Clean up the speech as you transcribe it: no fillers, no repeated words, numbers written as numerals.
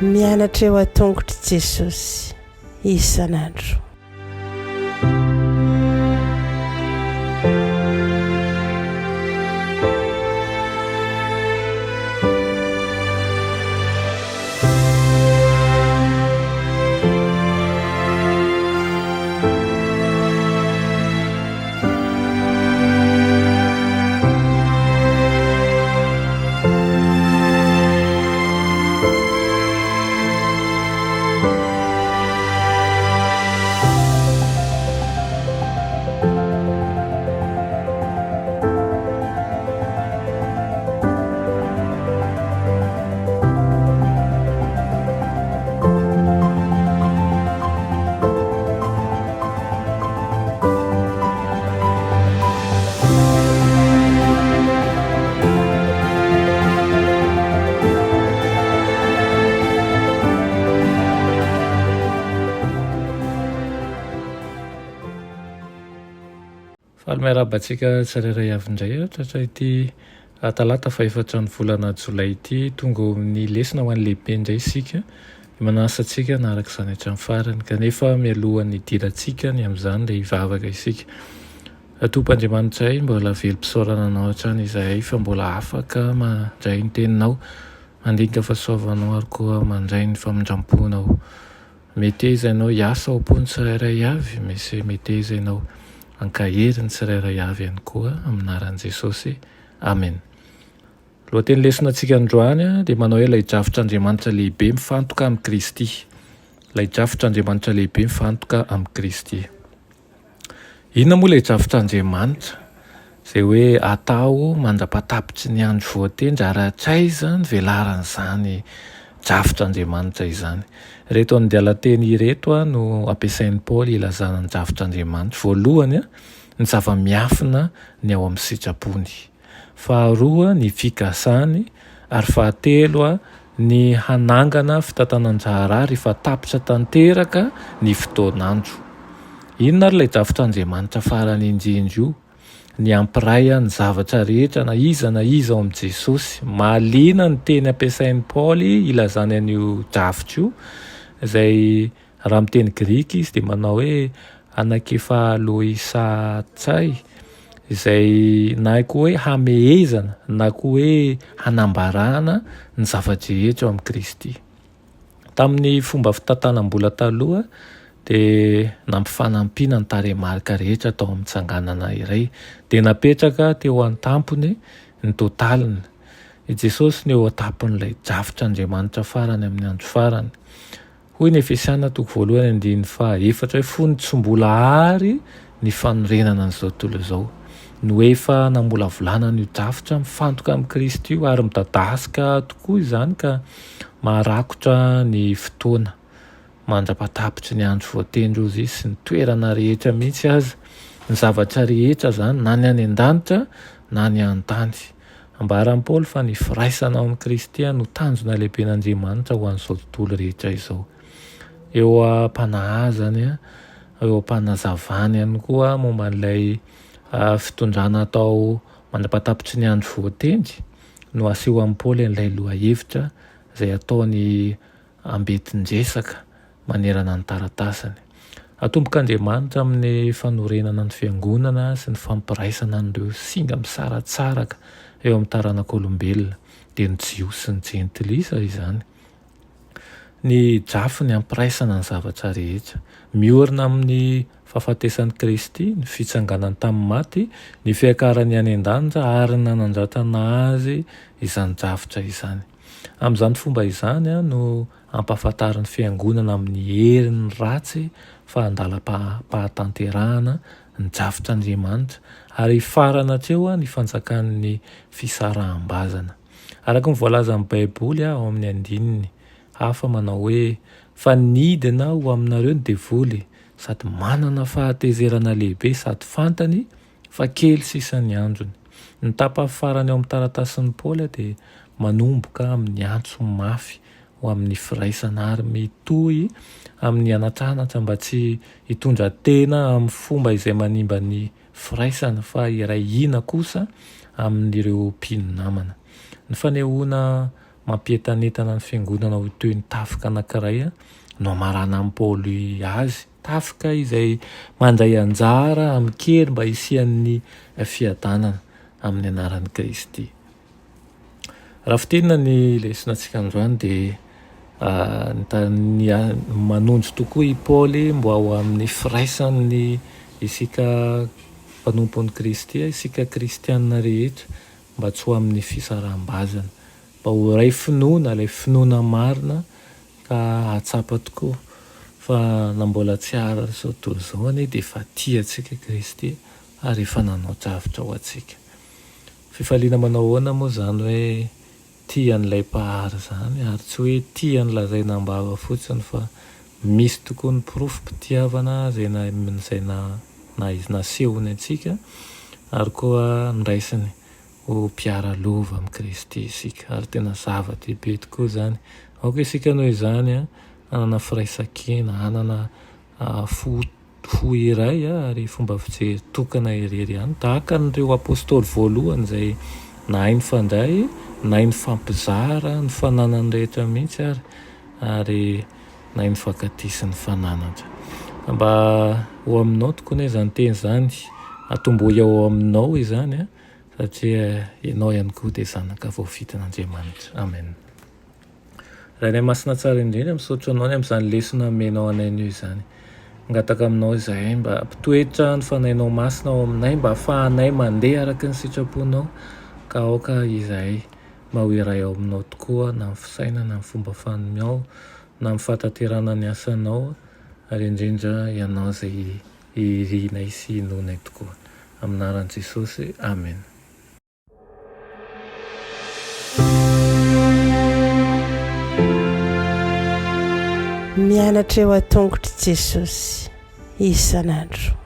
Mianatra eo an-tongotr'i Jesosy isan'andro. Faly miarahaba antsika tsirairay avy indray aho tratra ity talata fahefatra ny volana jolay ity. Tonga eo amin'ny lesona ho an'ny lehibe indray isika. Manasa antsika hanaraka izany hatramin'ny farany. Kanefa mialohan'ny hidirantsika ny amin'izany dia hivavaka isika. Tompo Andriamanitray, mbola velom-pisaorana Anao hatrany izahay fa mbola afaka mandray ny Teninao, mandinika fahasoavanao ary koa mandray ny famindram-ponao. Meteza Ianao hiasa ao am-pon'ny tsirairay avy, misy meteza Ianao hankahery ny tsirairay avy ihany koa, amin'ny anaran'i Jesosy. Amena. Lohateny lesona antsika androany dia manao hoe ilay drafitr'Andriamanitra lehibe mifantoka amin'i Kristy. Ilay drafitr'Andriamanitra lehibe mifantoka amin'i Kristy. Inona moa ilay drafitr'Andriamanitra? Izay hoe atao mandra-patapitry ny andro voatendry ary hatraiza ny velaran'izany drafitr'Andriamanitra izany. Ireto andialan-teny ireto no ampiasain'i Paoly hilazana ny drafitr'Andriamanitra. Voalohany, ny zava-miafina ny ao amin'ny sitrapony. faharoa ny fikasany, ary fahatelo ny hanangana fitantanan-draharaha rehefa tapitra tanteraka ny fotoan'andro. Inona ary ilay drafitr'Andriamanitra farany indrindra io? Ny hampiray ny zavatra rehetra na iza na iza ao amin'i Jesosy. Mahaliana ny teny ampiasain'i Paoly hilazany an'io drafitra io, izay Raha amin'ny teny grika izy dia manao hoe anakefaloisatsai, izay na koa hoe hamehezana na koa hoe hanambarana ny zava-drehetra ao amin'i Kristy. Tamin'ny fomba fitantanam-bola taloha dia nampifanampiana ny tarehimarika rehetra tao amin'ny tsanganana iray, dia napetraka teo an-tampony ny totaliny. I Jesosy no eo an-tampon'ilay drafitr'Andriamanitra farany amin'ny andro farany. Hoy ny Efesiana toko voalohany andininy faha efatra hoe fony tsy mbola àry ny fanorenana an'izao tontolo izao no efa namolavolana an'io drafitra mifantoka amin'i Kristy io ary midadasika tokoa izany ka maharakotra ny fotoana mandra-patapitry ny andro voatendry hozy izy sy ny toerana rehetra mihitsy aza, ny zavatra rehetra izany na ny any an-danitra na ny an-tany. Ambaran'i Paoly fa ny firaisana ao amin'i Kristy no tanjona lehiben'Andriamanitra ho an'izao tontolo rehetra izao. Eo am-panahazany, eo am-panazavany ihany koa momba an'ilay fitondrana atao mandra-patapitry ny andro voatendry no asehon'i Paoly an'ilay lohahevitra izay ataony ambentin-dresaka manerana ny taratasiny. Atombok'Andriamanitra amin'ny fanorenana ny Fiangonana sy ny fampiraisana an'ireo singa misaratsaraka eo amin'ny taranak'olombelona, dia ny Jiosy sy ny Jentilisa izany. Ny drafiny hampiraisana ny zavatra rehetra. Miorina amin'ny fahafatesan'i Kristy, ny fitsanganany tamin'ny maty, ny fiakarany any an-danitra ary ny nanandratana azy izany drafitra izany. Amin'izany fomba izany no hampahafantarin'ny Fiangonana amin'ny heriny ratsy fa andalam-pahatanterahana ny drafitr'Andriamanitra, ary hifarana hatreo ny fanjakan'ny fisaraham-bazana. Araka ny voalazan'ny Baiboly ao amin'ny andininy hafa manao hoe, Fa nidina ho aminareo ny devoly, sady manana fahatezerana lehibe sady fantany fa kely sisa ny androny. Ny tapany farany ao amin'ny taratasin'i Paoly dia manomboka amin'ny antso mafy ho amin'ny firaisana ary mitohy amin'ny anatranatra mba tsy hitondra tena amin'ny fomba izay manimba ny firaisana fa hiray hina kosa amin'ireo mpino namana. Ny fanehoana mampientanentana ny fiangonana ho toy ny tafika anankiray no amaranan'i Paoly azy, tafika izay mandray anjara amin-kery mba hisian'ny fiadanana amin'ny anaran'i Kristy. Raha fintinina ny lesona antsika androany dia ny manondro tokoa i Paoly mba ho amin'ny firaisan'ny isika mpanompon'i Kristy, isika kristiana rehetra mba tsy ho amin'ny fisaraham-bazana, mba ho iray finoana, ilay finoana marina ka hahatsapa tokoa fa na mbola tsy ary izao tontolo izao anie dia efa tia antsika Kristy ary efa nanao drafitra ho antsika. Fifaliana manao ahoana moa izany hoe tia an'ilay Mpahary izany ary tsy hoe tia ny lazaina am-bava fotsiny fa misy tokoa ny porofom-pitiavana izay izay nasehony antsika ary koa noraisiny ho mpiara-lova amin'i Kristy isika ary tena zava-dehibe tokoa izany. Aoka isika noho izany hanana firaisan-kina, hanana fo fo iray ary fomba fijery tokana irery ihany, tahaka an'ireo apostoly voalohany izay nahay nifandray, nahay nifampizara ny fananany rehetra mihitsy ary, ary nahay nifankatia sy nifananatra. Mba ho aminao tokoa anie izany teny izany, atombohy ao aminao izany, satria ianao ihany koa dia zanaka voafidin'Andriamanitra. Amen. Rainay Masina Tsara Indrindra, misaotra Anao ny amin'izany lesona omenao anay anio izany. Mangataka Aminao izahay mba hampitoetra ny Fanahinao Masina ao aminay mba hahafahanay mandeha araka ny sitraponao, ka aoka izahay mba ho iray ao Aminao tokoa na amin'ny fisainana, na amin'ny fomba fanao, na amin'ny fahatanterahana ny asanao, ary indrindra Ianao izay irinay sy inoanay tokoa. Amin'ny anaran'i Jesosy, Amena. Mianatra eo an-tongotr'i Jesosy isan'andro.